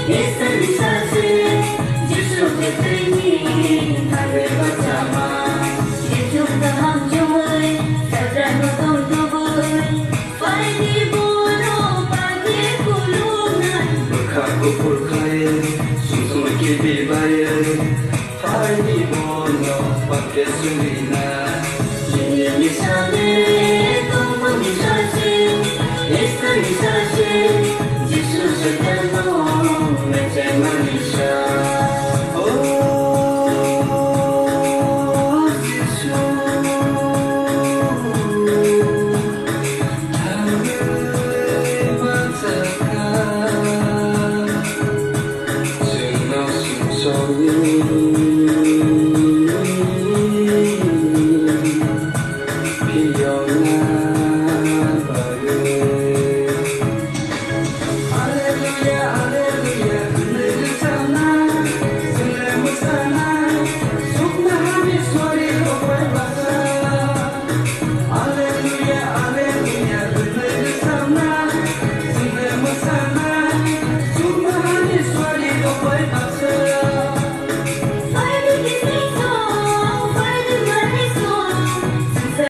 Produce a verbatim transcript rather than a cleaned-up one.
Isani sase, Jisu Khristni thangwi bachama. Jisu kaham chumui, Satrano tong tubui. Phaidi bono pake kulunai. Bwkha kuphur khai, sumsum kibi bai. Phaidi bono pake sulina.